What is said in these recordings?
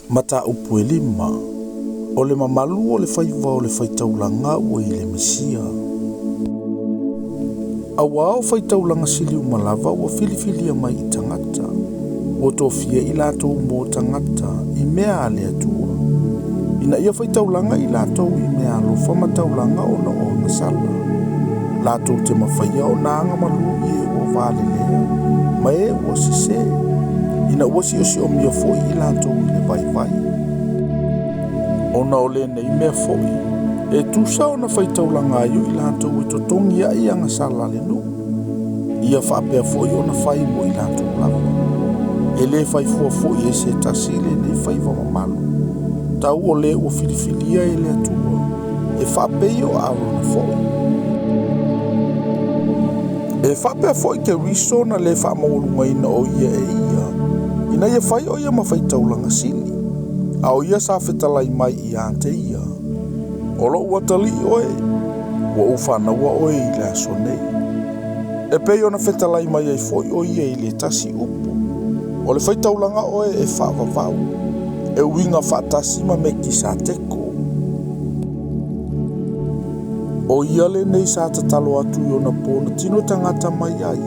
Mataupu e lima, o le mamalu o le faiva o le faitaulaga ua i le Mesia. Auā o faitaulaga sili uma lava ua filifilia mai i tagata, ua tofia i latou mo tagata i mea a le Atua, ina ia faitaulaga i latou i mea alofa ma taulaga ona o agasala, latou te mafaia ona aga malū i e ua valelea ma e ua sesē, ina ua siosiomia foi i latou i le vaivai. Ona o lenei mea foi, e tusa ona faitaulaga ai o i latou e totogi ai agasala a le nuu, ia faapea foi ona fai mo i latou lava. E le fai fua foi e se tasi lenei faiva mamalu, tau o le ua filifilia e le Atua, e faapei o Arona foi. E faapea foi Keriso na le faamaualugaina o ia e ia, ina ia fai o ia ma faitaulaga sili, a o ia sa fetalai mai ia te ia, O lou atalii oe, ua ou fanaua oe i le aso nei. E pei ona fetalai mai ai foi o ia i le tasi upu, O le faitaulaga oe e faavavau, e uiga faatasi ma Mekisateko. O ia lenei sa tatalo atu i ona po na tino tagata mai ai,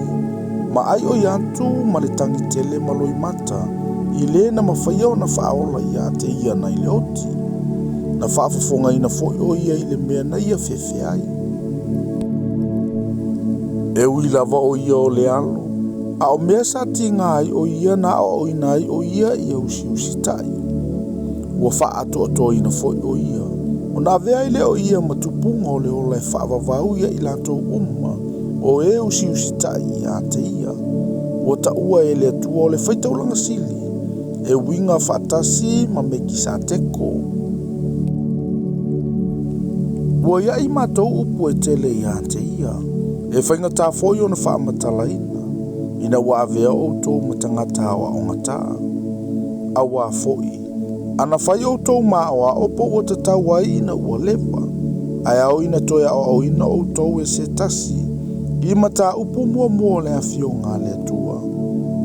ma aioi atu ma le tagi tele ma loimata i le na mafaia ona faaola ia te ia nai le oti. Na faafofogaina foi o ia i le mea na ia fefe ai. E ui lava o ia o le alo, a o mea sa tiga ai o ia na aoaoina ai o ia ia usiusitai. Ua faaatoatoaina foi o ia, ona avea ai lea o ia ma tupuga o le ola e faavavau ia i latou uma o e usiusitai ia te ia. Ua taua e le Atua o le faitaulaga sili, e uiga faatasi ma Mekisateko. Ua iai matou upu e tele ia te ia, e faigata foi ona faamatalaina, ina ua avea outou ma tagata aoaogatā. Auā foi, ana fai outou ma aoao po ua tatau ai ina ua leva, ae ao ina toe aoaoina outou e se tasi i mataupu muamua o le afioga a le Atua.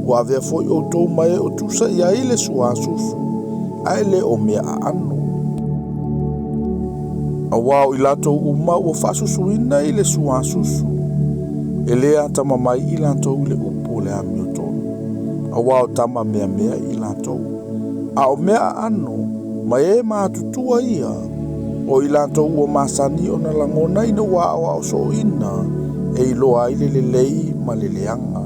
Ua avea foi outou ma e o tusa i ai le suasusu, ae le o mea aano. Auā o i latou uma ua faasusuina i le suasusu, e le atamamai i latou i le upu o le amiotonu, auā o tama meamea i latou. A o mea aano, ma e matutua ia, o i latou ua masani ona lagona ina ua aoao sooina e iloa ai le lelei ma le leaga.